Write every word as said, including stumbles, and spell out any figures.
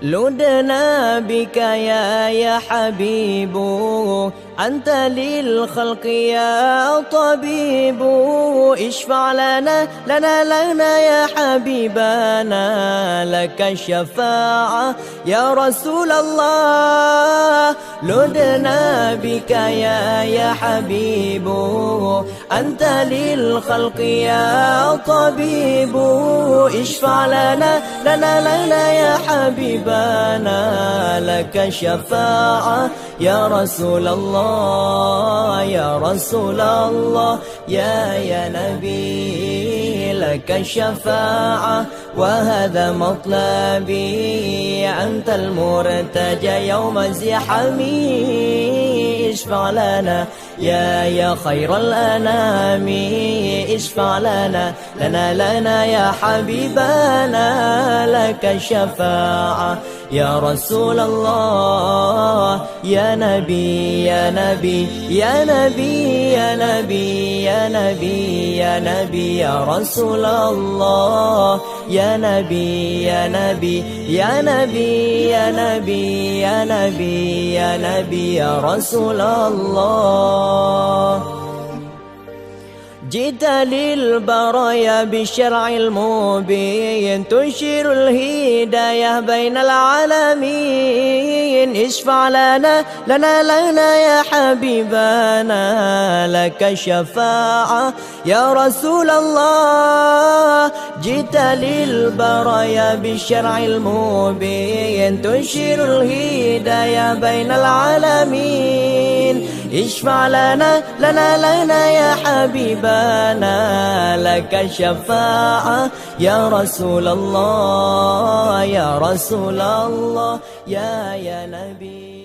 لذنا بك يا، يا حبيب، أنت للخلق يا طبيب، اشفع لنا، لنا، لنا يا حبيبنا، لك الشفاعة يا رسول الله. لذنا بك يا، يا حبيب، أنت للخلق يا طبيب، اشفع لنا، لنا، لنا يا حبيبنا، لك الشفاعة يا رسول الله، يا رسول الله، يا، يا نبي، لك الشفاعة، وهذا مطلبي، أنت المرتجى يوم الزحام، اشفع لنا يا، يا خير الأنام، اشفع لنا، لنا، لنا يا حبيبنا، لك الشفاعة يا رسول الله، يا نبي، يا نبي، يا نبي، يا نبي، يا نبي، يا نبي، يا رسول الله. يا نبي، يا نبي، يا نبي، يا نبي، يا نبي، يا نبي، يا رسول الله. جئت للبرايا بالشرع المبين، تنشر الهداية بين العالمين. اشفع لنا، لنا، لنا يا حبيبنا، لك الشفاعة يا رسول الله، جئت للبرايا بالشرع المبين، تنشر الهداية بين العالمين. اشفع لنا، لنا، لنا يا حبيبنا، لك الشفاعة يا رسول الله، يا رسول الله، يا، يا نبي.